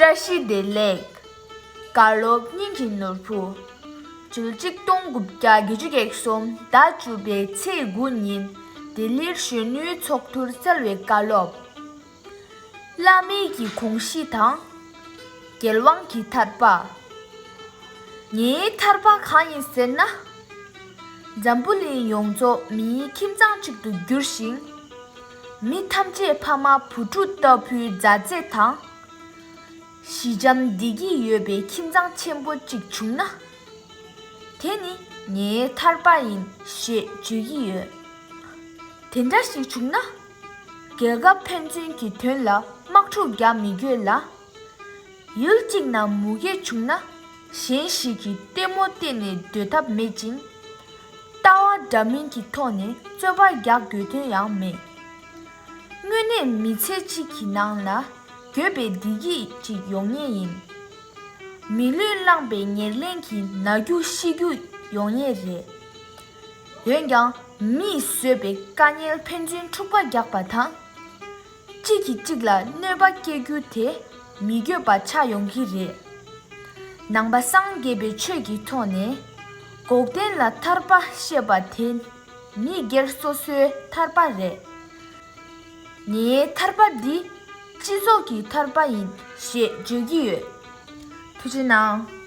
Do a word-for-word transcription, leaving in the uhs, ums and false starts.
བཀྲ་ཤིས་བདེ་ལེགས། བཀའ་སློབ་སྙིང་གི་ནོར་བུ། ཕྱི་ལོ་ཆིག་སྟོང་དགུ་བརྒྱ་བརྒྱད་ཅུ་གྱ་གསུམ་ཟླ་བཅུ་པའི་ཚེས་དགུ་ཉིན་ལྡི་ལིར་གཞོན་ནུའི་ཚོགས་འདུར་སྩལ་བའི་བཀའ་སློབ། བླ་མའི་གི་དགོངས་གཞི་དང་། རྒྱལ་དབང་གི་ཐར་པ། ངའི་ཐར་པ་གང་ཡིན་ཟེར་ན། འཛམ་བུ་གླིང་ཡོངས་རྫོགས་མིའི་ཁྱིམ་ཚང་གཅིག་ཏུ་གྱུར་ཞིང་། མི་ཐམས་ཅད་ཕ་མ་བུ་ཕྲུག་ལྟ་བུའི་མཛའ་བརྩེ་དང་། ཞི་འཇམ་བདེ་སྐྱིད་ཡོད་པའི་ཁྱིམ་ཚང་ཆེན་པོ་གཅིག་བྱུང་ན། དེ་ནི་ངའི་ཐར་པ་ཡིན་ཞེས་བརྗོད་ཀྱི་ཡོད། དེ་འདྲ་ཞིག་བྱུང་ན། རྒྱལ་ཁབ་ཕན་ཚུན་གྱི་དོན་ལ་དམག་འཁྲུག་རྒྱག་མི་དགོས་ལ། ཡུལ་གཅིག་ན་མུ་གེ་བྱུང་ན་གཞན་ཞིག་གིས་ལྟད་མོ་བལྟས་ནས་སྡོད་ཐབས་མེད་ཅིང་། ལྟ་བ་འདྲ་མིན་གྱི་ཐོག་ནས་རྩོད་པ་རྒྱག་དགོས་དོན་ཡང་མེད། དངོས་གནས་མི་ཚེ་གཅིག་གི་ནང་ལ་འགྱོད་པའི་བདེ་སྐྱིད་ཅིག་ཡོང་ངེས་ཡིན། མི་ལུས་བླངས་པའི་ཉེར་ལེན་གྱི་ན་རྒྱུ་ཤི་རྒྱུ་ཡོང་ངེས་རེད། འོན་ཀྱང་མིས་བཟོས་པའི་དཀའ་ངལ་ཕན་ཚུན་འཁྲུག་པ་རྒྱག་པ་དང་། གཅིག་གིས་གཅིག་ལ་གནོད་པ་སྐྱེལ་རྒྱུ་དེ་མི་དགོས་པ་ཆགས་ཡོང་གི་རེད། ནང་པ་སངས་རྒྱས་པའི་ཆོས་ཀྱི་ཐོག་ནས་འགོག་བདེན་ལ་ཐར་པ་བཤད་པ་དེ་མི་སྒེར་སོ་སོའི་ཐར་པ་རེད། ངའི་ཐར་པ་འདི་སྤྱི་ཚོགས་ཀྱི་ཐར་པ་ཡིན་ཞེས་བརྗོད་ཀྱི་ཡོད། ཐུགས་རྗེ་གནང་།